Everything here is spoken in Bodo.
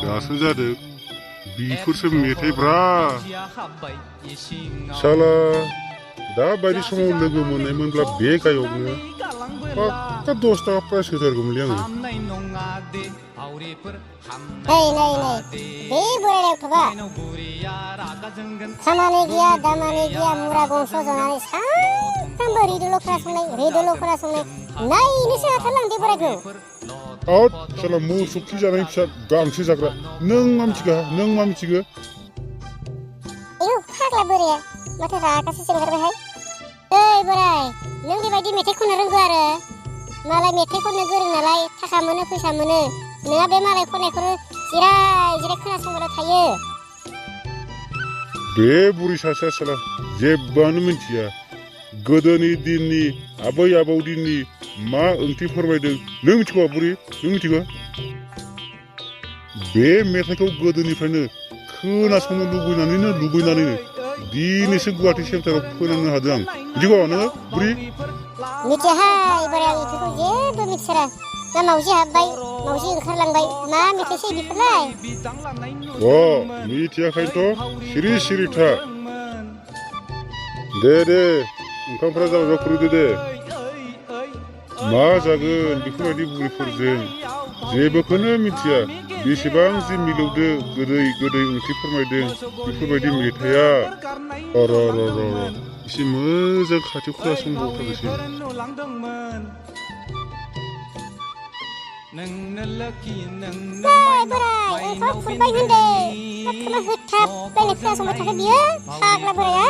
दासो जादों बिफोरसो मेथाइब्रा साला दा बायदि समाव लोगो मोननायमोनब्ला बे गायकनो पाक्का 10 थाखा प्राइस होथारगौमोनलै आङो बे बोरायनायखौबा खामानि गैया दामानि गैया मुरा गंसेयाव जनानै सानफ्रामबो रेडिअल' खोनासंनाय नायनोसो हाथारलांदे बोरायखौ आउट साला मोसौ खि जानाय फिसा गांसो जाग्रा नों मा मिथिगो आयौ फाग्ला बोराया माथो रागासो जोंगारबायहाय ओइ बोराय नों बेबायदि मेथाइ खननो रोंगौ आरो मालाय मेथाइ खननो गोरों नालाय थाखा मोनो फैसा मोनो नोंहा बे मालाय खननायखौनो जिराय खोनासंबाय थायो बे बुरि सासेया साला जेबोआनो मिथिया गोदोनि दिननि आबै आबौ दिननि मा ओंथि फोरमायदों नों मिथिगौ बुरि नों मिथिगौ बे मेथाइखौ गोदोनिफ्रायनो खोनासंनो लुबैनानैनो दिनैसो गुवाहाटी सेन्टाराव फोनांनो हादों आं मिथिगौ नोङो बुरि मिथियाहाय बोराय आं बेफोरखौ जेबो मिथिथारा ना मावजि हाबबाय मावजि ओंखारलांबाय मा मेथाइसै बेफोरलाय मिथियाखैनोथ' सिरि था दे ओंखामफ्रा जाबायबा खुरदो दे मा जागोन बेफोरबायदि बुरिफोरजों जेबोखौनो मिथिया बेसेबां जि मिलौदो गोदै ओंथि फोरमायदों बेफोरबायदि मेथाइया एसे मोजां खाथियाव खोनासंबावथारनोसै बोराय ओंखाम खुरबाय होनदे मा खोमा होथाब बायनाय खोनासंबाय थाखो बियो फाग्ला बोराया